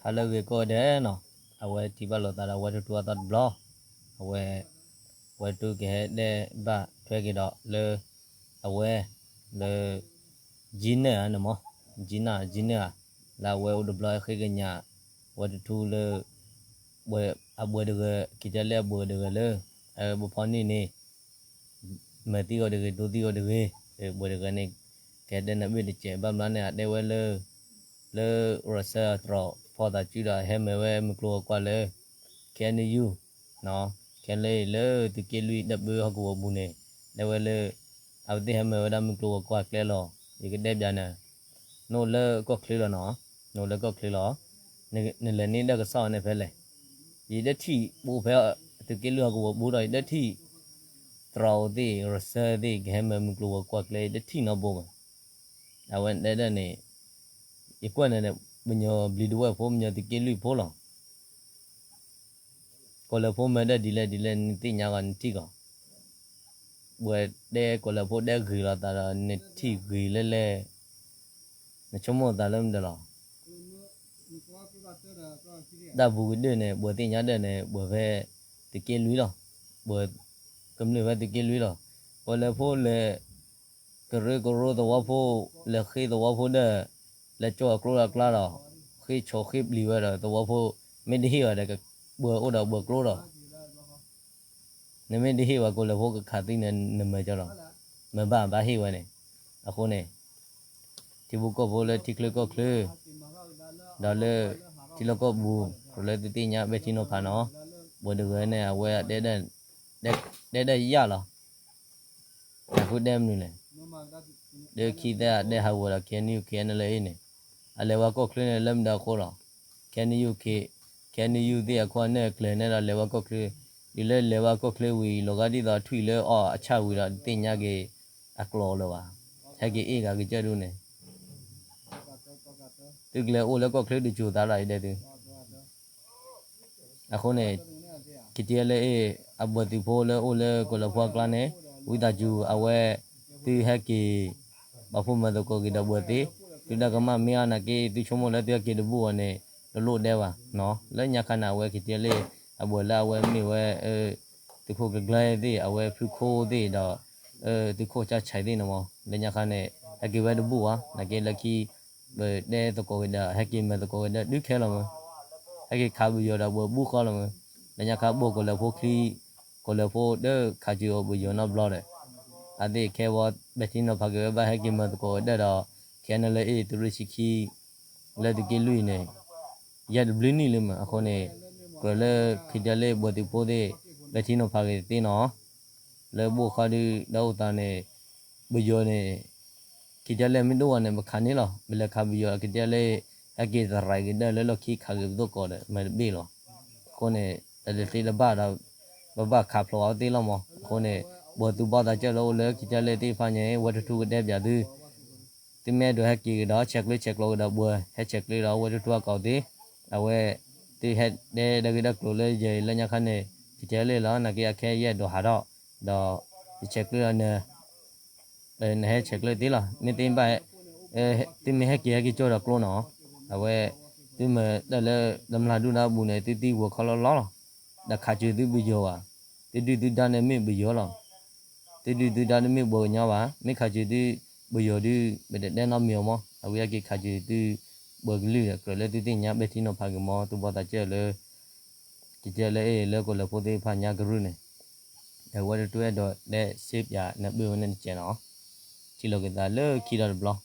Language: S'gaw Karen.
ဟါလၢအဂ့ၤကိးဂၤဒဲးနီၤ, အဝဲထံၣ်ဘၣ်လိာ်သးဒီးဝဲတထူအသီတဘျီ, အဝဲ, ဝဲတထူကဟဲတဲဘၣ်ထွဲက့ၤဒီးလၢ, အဝဲ, လၢ, ကၠံနဲၣ်ဧါန့ၣ်မး, ကၠံနဲၣ် ကၠံနဲၣ်ဧါ, လၢအဝဲအိၣ်တဘျီဟဲဃ့ကညး, ဝဲတထူလၢ, အဘှဲးတဂၤ ခံတဲလၢအဘှဲးတဂၤလၢ, ပဖီနံၣ်န့ၣ် မၤသံအီၤတဂ့ၤ ဒိသံအီၤတဂ့ၤ, ဘှဲးတဂၤန့ၣ်, ကဟဲတဲနၢ်ဘ့ၣ်တစဲး ဘၣ်မနုၤန့ၣ် အတဲဝဲလၢ, လၢ ရၢၡဲအတြီၤဖီၣ်သးစုဒီး ဟဲမၤဝဲမုၢ်ကျိၤဝဲၤကွာ်လၢ, ခဲနယူၢ်, ခဲလၢာ်လၢသုးက့လွံၢ်တၢ်ဘၢဟီၣ်ကဝီၤပူၤန့ၣ်, တဲဝဲလၢ, အဝဲသ့ၣ်ဟဲမၤဝဲဒၣ်မုၢ်ကျိၤဝဲၤကွာ်ကျဲလီၤ, ယကတဲပျးနၤ, နအိၣ်လၢကီၢ်ချၢလီၤနီၤ, နအိၣ်လၢကီၢ်ချၢလီၤ, နလဲၤန့ၢ်ဒၢ်ကစီၣ်န့ၣ်ဖဲလဲၣ်, ယတထံၣ်ဘၣ်ဖဲ, သုးက့လွံၢ်ဟီၣ်ကဝီၤပူၤဒီး ယတထံၣ် တြီၤအိၣ်သ့ၣ် ရၢၡဲသ့ၣ် ကဟဲမၤမုၢ်ကျိၤဝဲၤကွာ်ကျဲ ယတထံၣ်နီတဘိဘၣ်, အဝဲတဲဒၣ်န့ၣ်, ယကွၢ်န့ၣ်, ပညီဘျံးတဝဲၢ်ဖိ ပညီသုးက့လွံၢ်ဖိလီၤ, ကီၢ်လၢဖိမၤဒၣ်ဒ်လဲၣ်ဒ်လဲၣ် နသ့ၣ်ညါဂီၤ နထံၣ်ဂီၤ, ဘှဲးတဲကီၢ်လၢဖိတဲဂ့ၤလိာ်သးဒီး နထံၣ်ဂ့ၤလဲၣ်လဲၣ်, နဆိကမိၣ်သးလၢမတၤလီၤ တၢ်ပူၤကဒၢၣ်န့ၣ် ဘှဲးသ့ၣ်ညါဒၣ်န့ၣ် ဘှဲးဖဲ, သုးက့လွံၢ်လီၤ, ဘှဲး, ကမျၢၢ်ဖဲသုးက့လွံၢ်လီၤ, ပှၤလၢဖိလဲၤ, ကရၢကရိသဝီဖိ, လဲၤဃ့သဝီဖိဒၣ်, လဲၤကၠီအကျိအကျါဒီး, ဃ့ဆိၣ်ဃ့ပျံၤဝဲဒီးသဝီဖိ, မ့ၢ်တဟ့ၣ်ဝဲဒီး, ဘှဲးအိၣ်ဒီးဘှဲးကျိဒီး နမ့ၢ်တဟ့ၣ်ဝဲကီၢ်လၢဖိကခးသံန့ၣ် နမၤကၠီလီၤ, မၤဘၣ်ဘၣ်ဟ့ၣ်ဝဲန့ၣ်, အဃိန့ၣ်, ထံဖိကီၢ်ဖိလၢထံချၢကီၢ်ချၢ, ဒီးလၢ, ထံလီၢ်ကီၢ်ပူၤ, လၢသုသ့ၣ်ညါဘၣ်ထံနီၤဖးနီၤ, ဘှဲးတဂၤန့ၣ် အဝဲ, တဲဒၣ်ယၢ်လီၤ တၢ်ဃုတဲမနုၤလဲၣ်, ဒီးခံသၢအတဲဟးဂီၤဒီး ခဲနယူၢ် ခဲနလၢအ့ၣ်န့ၣ်, အလဲၤဝဲကီၢ်ချၢန့ၣ်လၢမတၤအဃိလီၤ, ခဲနယူၢ်, ခဲနယူၢ်သ့ၣ်အခိၣ်အနၢ်အကျဲၤန့ၣ်ဒီးလဲၤဝဲကီၢ်ချၢ, ဒ်လၢလဲၤဝဲကီၢ်ချၢဝံၤ လီၤဂာ်ဒ်သိးထွံၣ်လၢအီၣ်အဆၣ်ဝံၤဒီးတသ့ၣ်ညါက့ၤ, အကျိၤလၢၤဘၣ်, ဟဲက့ၤအ့ၣ်ဂၤကစၢၢ်ဒူၣ်န့ၣ် သုကလဲၤအိၣ်လၢကီၢ်ချၢတစိၤသးလီၤ ယတဲသု, အဃိန့ၣ်, ခံတဲလၢအ့ၣ်, အဘှဲးသုးဖိလၢအိၣ်လၢကီၢ်လၢဖိအကျါန့ၣ်, ဝံသးစူၤအဝဲ, သုဟဲက့ၤ, ပာ်ဖှိၣ်မၤသကိးက့ၤဒီးဘှဲးသ့, သုတၢ်ကမၣ်မ့ၢ်အါနာ်က့ သုဆိကမိၣ်လၢသုဟဲက့ၤတဘူၣ်အီၤန့ၣ်, တလိၣ်ဒဲးဘၣ်, လၢညါခါန့ၣ် အဝဲခံတဲလၢ, အဘှဲးလၢအဝဲမ့ၢ်ဝဲ, သုးခိၣ်ကျၢၢ်ကျၢၢ်သ့ၣ် အဝဲဖုခိၣ်သ့ၣ်ဒီး, သုးခိၣ်ကၠီၣ်ဆဲးသ့ၣ်န့ၣ်မး လၢညါခါန့ၣ်, ဟဲက့ၤဝဲတဘူၣ်ဘၣ် နာ်က့လၢခံ, ပတဲသကိးက့ၤဒီး ဟဲက့ၤမၤသကိးက့ၤဒီးဒုးခဲလီၤမး, ဟဲက့ၤခးပယီၤဒီးပှၤဘူၣ်ဃီလီၤမး, လၢညါခါဘိၣ်ကီၢ်လၢဖိချံ, ကီၢ်လၢဖိဒီးခးစၢၤအီၤပယီၤနီတဘျီဒီး, အသ့ၣ်ခဲဝဲဘၣ်ထံနီၤဖးက့ၤဝဲဘၣ်ဟဲက့ၤမၤသကိးဝဲဒၣ်ဒီး, ခဲနလၢအ့ၣ်သုးရ့ၣ်ဆံခံ, လၢသုးက့လွံၢ်န့ၣ်, ယဲၢ်တဘျုးနံၣ်လံမး အဃိန့ၣ်, ကြၢးလၢခံတဲလၢဘှဲးသုးဖိသ့ၣ်, ဘၣ်ထံနီၤဖးက့ၤသ့နီၤ လၢဘိၣ်ဃီဒုးဒီးအိၣ်သးန့ၣ်, ပယီၤန့ၣ်, ခံတဲလၢမ့ၢ်ဒိၣ်ဝဲန့ၣ် ပခးန့ၣ်လီၤ ပလဲၤခးပယီၤခံတဲလၢ, ဟဲက့ၤသရၣ်က့ၤဒၢလၢလီၢ်ခံခးက့ၤပသိၣ်ကီးဒီး မၤတဘ့ၣ်လီၤ, အဃိန့ၣ်, တၢ်တသ့တဘၣ်ဒီး, ပဘၣ်ခးဖျိးအီၤသ့လီၤမး အဃိန့ၣ်, ဘှဲးသုးဘီၣ်သးစၢၢ်လၢအိၣ်လၢခံတဲလၢသ့ၣ်တဖၣ်ညါ ဝဲတထူကတဲပၠးသု သုမ့ၢ်အဲၣ်ဒိးဟဲက့ၤကဒီး ဆဲးကျၢဆဲးကျိးကဒီးဘှဲး ဟဲဆဲးကျၢဒီးဝဲတထူအကိာ်သ့, အဝဲ, သုဟဲတဲဒၣ်ဂ့ၢ်ဒၣ်ကျိၤလၢယဲအံၤလၢညါခါန့ၣ်, ခံတဲလၢလီၤ နာ်က့အခဲယအဲၣ်ဒိးဟးထီၣ်, ဒီး, ယဆဲးကျၢဒီးနၤ, နဟဲဆဲးကျၢသ့လီၤ မ့ၢ်သ့ဘၣ်, သုမ့ၢ်ဟဲက့ၤဟဲက့ၤကၠိဒီးကျိနီၤ, အဝဲ, သုမၤတၢ်လၢ, တမျၢ်ဒူၣ်နၢ်ဘူၣ်န့ၣ် သုသံဝီၤခီလီလီလီၤ, ဒီးခးစၢၤသုပယီၤဘၣ်, သုဒုၣ်သုဒါန့ၣ်မ့ၢ်ပယီၤလီၤ သုဒုၣ်သုဒါတမ့ၢ်ပှၤကညီဘၣ် မ့ၢ်ခးစၢၤသု, ပယီၤဒုး, ပတတဲနီတမံၤအီၤမး အဝဲဟဲက့ၤခးစၢၤသု, ဘှဲးကလုၢ်ဒီးကြၢးလၢသုသ့ၣ်ညါဘၣ်ထံနီၤဖးက့ၤမး သုဘီၣ်သးစၢၢ်လၢ, ခံတဲလၢအ့ၣ်လၢကီၢ်လၢဖိသ့ၣ်တဖၣ်ညါကရူၢ်န့ၣ်, အဝဲတထူအဲၣ်ဒိးတဲစ့ပၠးနၢ်ဘ့ၣ်ဝဲန့ၣ်တကဲးနီၤ, ထံၣ်လိာ်က့ၤသးလၢခံဒီးတဘျီ